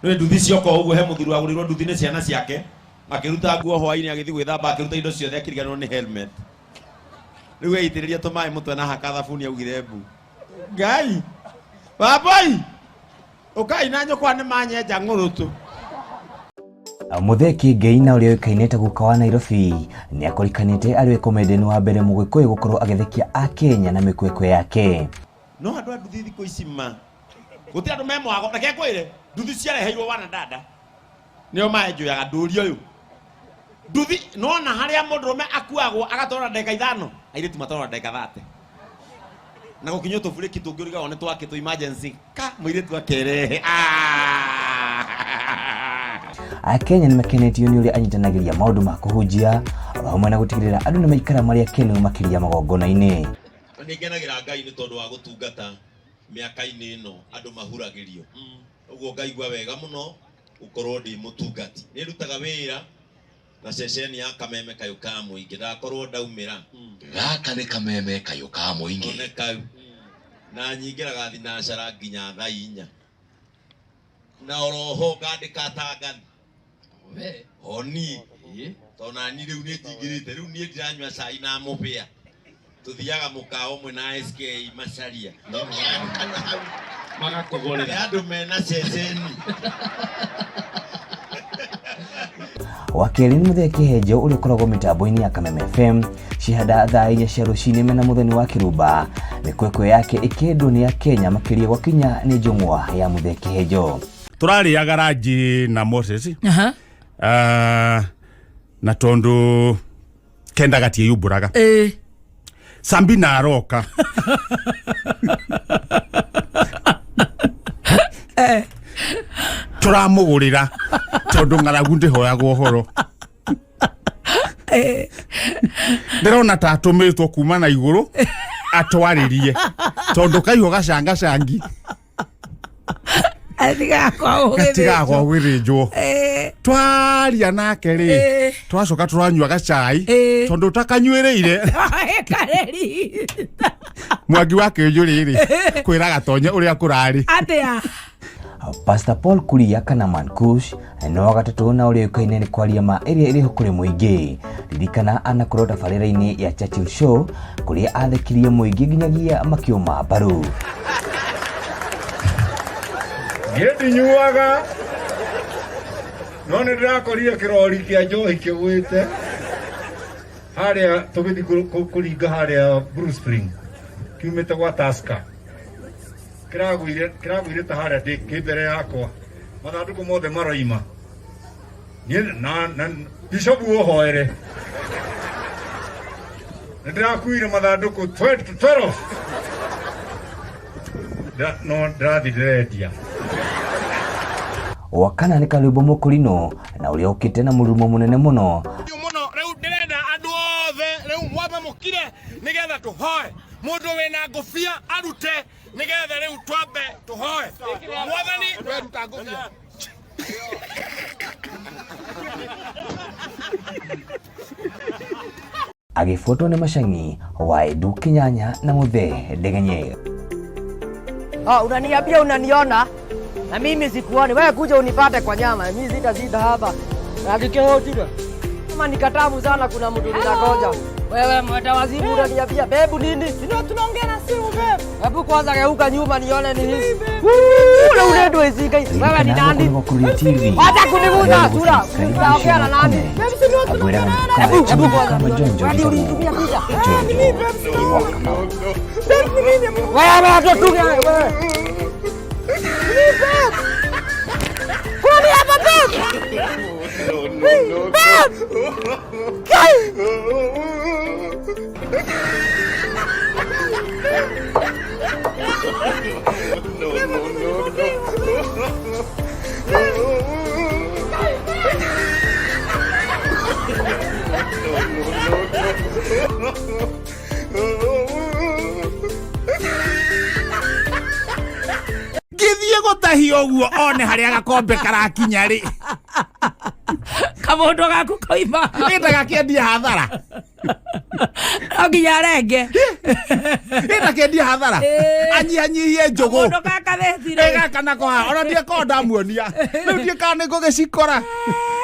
Nĩ nduthi cioka ũguo he mũthuri wagũrĩirwo nduthi nĩ ciana ciake akĩruta nguo hwainĩ agĩthiĩ gwĩthamba akĩruta indo ciothe akĩriganĩrwo nĩ helmet. Rĩu eitĩrĩria tũmaĩ mũtwe na haka thabuni augire mbu. Ngai! Wambũi! Ũkai na nyũkwa nĩ manyenja ng'ũrũtũ. Mũthee Kĩngei na ũrĩa ũĩkaine ta guka wa Nairobi nĩ akũrĩkanĩte arĩ we comedian wa mbere mũgĩkũyũ gũkorwo agĩthekia akenya na mĩkwekwe yake. No andũ a nduthi thikũ ici ma gũtirĩ andũ me mwago reke ngwĩre nduthi ciareheirwo wanadada nĩo maenjoyaga ndũri ũyũ nduthi nona harĩa mũndũrũme akuagwo agatwarwo na ndagĩka ithano airĩtu matwarwo na ndagĩka thate na gũkinywo tũburĩki tũngĩ ũrigagwo nĩ twakĩ tũ emergency ka mũirĩtu akerehe Ah! Akenya nĩ makenetio nĩ ũrĩa anyitanagĩria maũndũ ma kũhunjia o hamwe na gũtigĩrĩra andũ nĩ maikara marĩ akenu makĩria magongona-inĩ. Na nĩ ngenagĩra Ngai nĩ tondũ wa gũtungata mĩaka-inĩ ĩno andũ mahuragĩrio. Ũguo ngaigua wega mũno gũkorwo ndĩ mũtungati. Nĩ ndutaga wĩra na ceceni ya Kameme Kayũ ka Mũingĩ. Ndakorwo ndaumĩra. Gaka nĩ Kameme Kayũ ka Mũingĩ. One kau. Na nyingĩraga thinacara nginya thaa inya. Na oroho ngandĩka atangathi. We. O niĩ. Ĩĩ. Tondũ nani rĩu nĩ njingĩrĩte. Rĩu niĩ ndiranyua cai na mũbĩa. Tũthiaga mũkawa ũmwe na SK Macharia. Tũkĩanũkana hau. Magakũgũrĩra. Nĩ andũ mena ceceni. Wa kerĩ nĩ Mũthee Kĩhenjo ũrĩa ũkoragwo mĩtambo-inĩ ya Kameme FM cihanda thaa inya cia rũcinĩ mena Mũthoni wa Kĩrumba. Mĩkwekwe yake ĩkendwo nĩ Akenya makĩria gwakinya nĩ njũng'wa ya Mũthee Kĩhenjo. Tũrarĩaga ranji na Moses. Aha. Na tondũ kenda gatiĩyumbũraga Sambina aroka tũramũgũrĩra tondũ ng'aragu ndĩhoyagwo ũhoro. Ndĩrona ta atũmĩtwo kuma na igũrũ atwarĩrie tondũ kaiho gacangacangi gatigakwa gũgĩthĩnjwo. Twaria nake rĩ, twacoka tũranyua gacai tondũ ũtakanyuĩrĩire mwangi wa kĩnjũrĩ rĩ kwĩra gatonye ũrĩa kũrarĩ. Atia? Pastor Paul Kuria kana Man Kush nĩ wa gatatũ na ũrĩa ũĩkaine nĩ kwaria ma ĩrĩa ĩrĩho kũrĩ mũingĩ. Ririkana anakorwo tabarĩra-inĩ ya Churchill Show kũrĩa athekirie mũingĩ nginyagia makĩũma mbaru. Niĩ ndinyuaga no nĩ ndĩrakorire kĩrori kĩa njohi kĩgwĩte harĩa tũgĩthiĩ kũringa harĩa Blue Spring kiumĩte gwa Tusker. Kĩragũire kĩragũire ta harĩa ndĩ kĩ mbere yakwa mathandũkũ mothe maroima. Niĩ na na bishop ũhoere nĩ ndĩrakuire mathandũkũ 12 12. No ndĩrathiĩ ndĩrendia. Wa kana nĩ Karwĩmbo Mũkũrinũ na ũrĩa ũkĩte na mũrurumo mũnene mũno. Mũno rĩu ndĩrenda andũ othe rĩu mwambe mũkire nĩgetha tũhoe. Mũndũ wĩna ngũbia arute nĩgetha rĩu twambe tũhoe. Mwathani weruta ngũbia. Agĩbuatwo nĩ Macang'i wa Edu Kĩnyanya na Mũthee Ndegenye. Ah, unaniambia unaniona na mimi sikuoni. Wewe kuja unipate kwa nyama, mimi sitazida hapa. Na nikihotira. Kama ni katamu sana kuna mtu ninagoja. Wewe mwenda wazimu unaniambia bebu nini? Sio tunaongea na simu bebu. Hebu kwanza geuka nyuma nione ni nini. Ule unendwa izika. Wewe ni nani? Kuria TV. Wacha kuniguza sura. Unaongea na nani? Hebu Hebu kwanza. Kama Jonjo Hadi ulinitumia picha. Jonjo Wewe tutuge wewe. Kuna hapa babe. Babe. Kai. Ngĩthiĩ gũtahia ũguo one harĩa gakombe karakinya rĩ Kamũndũ gaku koima. Nĩ ndagakĩendia hathara. No nginya arenge. Ĩna kendia hathara. Ĩĩ. Anyihanyihie njũgũ. Mũndũ gakathĩti rĩ. Ĩ gaka nako haha ona ndiakorwo ndamuonia rĩu ndiĩ kana nĩ ngũgĩcikora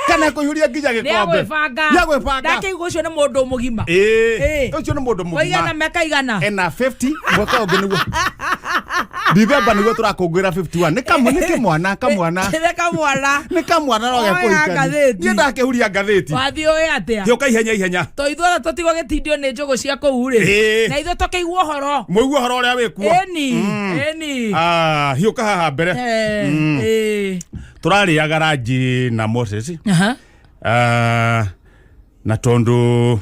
kana kũihũria nginya gĩkombe. Nĩagwĩbanga. Nĩagwĩbanga. Ndakĩigua ũcio nĩ mũndũ mũgima. Ĩĩ. Ĩĩ. Ũcio nĩ mũndũ Waigana mũgima. mĩaka igana. Ena 50 mwaka ũngĩ nĩguo Dithemba nĩguo tũrakũngũĩra 51 nĩ kamwe nĩ kĩmwana kamwana. Nĩ kamwana. Nĩ kamwana no Oya gekũhikania. ngathĩti. Niĩ ndakĩhuria ngathĩti. Wathiĩ ũĩ atĩa? Gĩũka ihenya ihenya. To ithuothe tũtigwo gĩtindio nĩ njũgũ cia kũu rĩ. Ĩĩ. Na ithuĩ tũkĩigua ũhoro. Mũigue ũhoro ũrĩa wĩkuo. Ĩni. Ĩni. Ah, hiũka haha mbere. Eh, ĩĩ. Tũrarĩaga ranji na Moses. Aha. Ah, na tondũ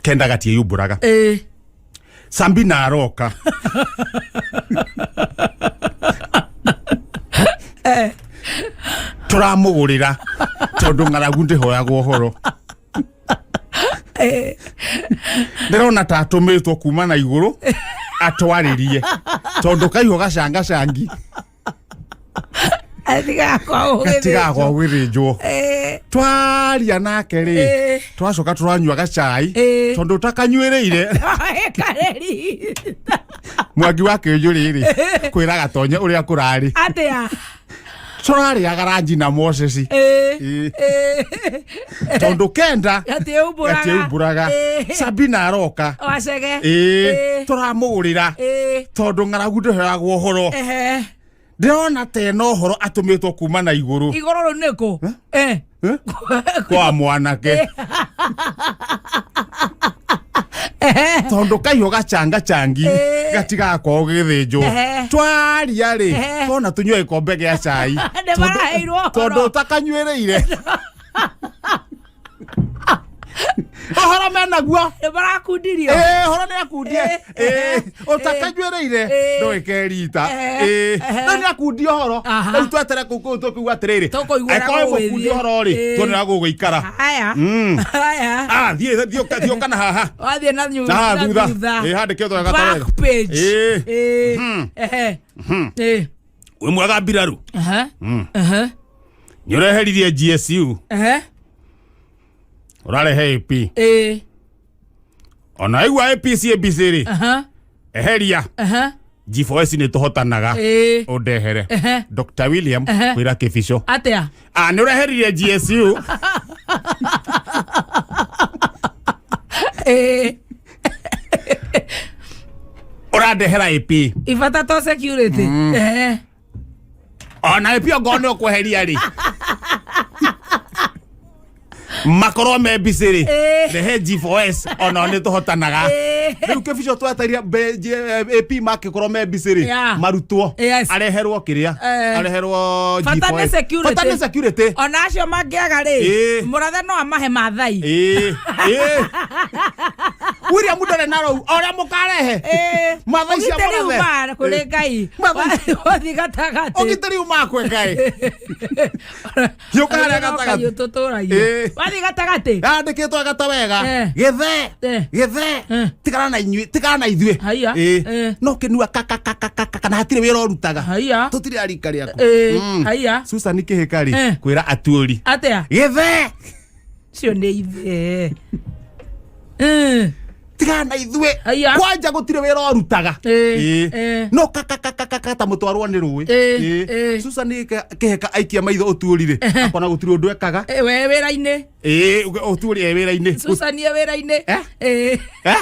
kenda gatiĩyumbũraga. Ĩĩ. Sambina aroka. Tũramũgũrĩra tondũ ng'aragu ndĩhoyagwo ũhoro. Ĩĩ. Ndĩrona ta atũmĩtwo kuma na igũrũ atwarĩrie tondũ kaihũ gacangacangi Gatigakwa gũgĩthĩnjwo. gatigagwa gũgĩthĩnjwo. Ĩĩ. Twaria nake rĩ Ĩĩ. twacoka tũranyua gacai Ĩĩ. tondũ ũtakanyuĩrĩire Kareri. mwangi wa kĩnjũrĩ rĩ kwĩra gatonye ũrĩa kũrarĩ. Atĩa? Tũrarĩaga ranji na Moses. Ĩĩ. Ĩĩ. Ĩĩ. Tondũ kenda Gatiumbũraga. gatiumbũraga. Ĩĩ. Sabina aroka. Wacege. Ĩĩ. Tũramũgũrĩra Ĩĩ. tondũ ng'aragu ndĩheagwo ũhoro. Ehe. Ndĩrona ta ena ũhoro atũmĩtwo kuma na igũrũ. Igũrũ rĩu nĩ kũ? Eh. Eh? Kwa mwanake. Ehe. Tondũ kaihũ gacangacangi Ĩĩ. gatigakorwo gĩgĩthĩnjwo. Ehe. Twaria rĩ Ehe. tona tũnyue gĩkombe gĩa cai. Nĩ maraheirwo ũhoro. Tondũ ũtakanyuĩrĩire. Ũhoro menaguo. Nĩ marakundirio. Ĩĩ, ũhoro nĩ akundie. Ĩĩ. Ĩĩ, ũtakanyuĩrĩire Ĩĩ. ndũĩke rita. Ehe. Ĩĩ, Ehe. rĩu nĩ akundia ũhoro. Aha. Rĩu twetere kũu kũu tũkiuga atĩrĩrĩ. Tũkũiguĩra Angĩkorwo gũgũgĩthiĩ. mũkundia ũhoro rĩ, Ĩĩ. tuone ũrĩa gũgũikara. Haya. Haya. Ah, thiĩ thiĩ ũka- thiĩ ũka na haha. Wathiĩ na Na haha na thutha. Ĩĩ, handĩkĩtwo wega ta wega. Back page. Ĩĩ. Ĩĩ. Ehe. Ĩĩ. Wĩ mwega mbiraru. Aha. Aha. Nĩ ũreheririe GSU, Ehe. ũrarehe AP. Ĩĩ. Ona waigua AP CABC rĩ, Aha. eheria Aha. G4S nĩ tũhotanaga. Ĩĩ. Ũndehere. Ehe. Dr. William Ehe. kwĩra Kĩbico. Atĩa? Ah, nĩ ũreheririe GSU. Ĩĩ. Ũrandehera AP. Ibata to security. Ehe. Ona AP ongorwo nĩ ũkweheria rĩ. Makorwo me busy rĩ. Ĩĩ. Rehe G4S onao nĩ tũhotanaga. Ĩĩ. Rĩu Kĩbico tweteria AP makĩkorwo me busy rĩ Yeah. marutwo Yes. areherwo kĩrĩa Eh. areherwo Bata nĩ G4S. security. Bata nĩ security. Ona acio mangĩaga rĩ, Ĩĩ. mũrathe no amahe Maathai. Ĩĩ. Ĩĩ. William ndarĩ na rou ũrĩa mũkarehe. Ĩĩ. Maathai cia Ũgitĩri mũrathe. uma kũrĩ Ĩĩ. Ngai. Maathai- Wathiĩ gatagatĩ. Ũgitĩri uma kwĩ Ngai. Gĩũka harĩa gatagatĩ. Tũtũragia. Ĩĩ. Wathiĩ gatagatĩ. Yandĩkĩtwo gata wega. Eh. Gĩthe. Eh. Gĩthe. Eh. Tigana na inyuĩ, tigana na ithuĩ. Haiya. Ĩĩ. Eh. No kĩnua kakakakaka kana hatirĩ wĩra ũrutaga. Haiya. Tũtirĩ a rika rĩaku. Ĩĩ. Mm. Haiya. Susan Kĩhĩka rĩ Eh. kwĩra atuũri. Atĩa? Gĩthe. Cio nĩ ithe. Eh. Tigana na ithuĩ. Haiya. Kwanja gũtirĩ wĩra ũrutaga. Ĩĩ. Ĩĩ. Ĩĩ. No kakakakaka ta mũtwarwo nĩ rũĩ. Ĩĩ. Ĩĩ. Ĩĩ. Susan Kĩhĩka aikia maitho ũtuũri rĩ akona gũtirĩ ũndũ ekaga. Eh, we wĩra-inĩ. Ĩĩ, ũtuũri e wĩra-inĩ. Susan e wĩra-inĩ. Eh? Ĩĩ. Eh?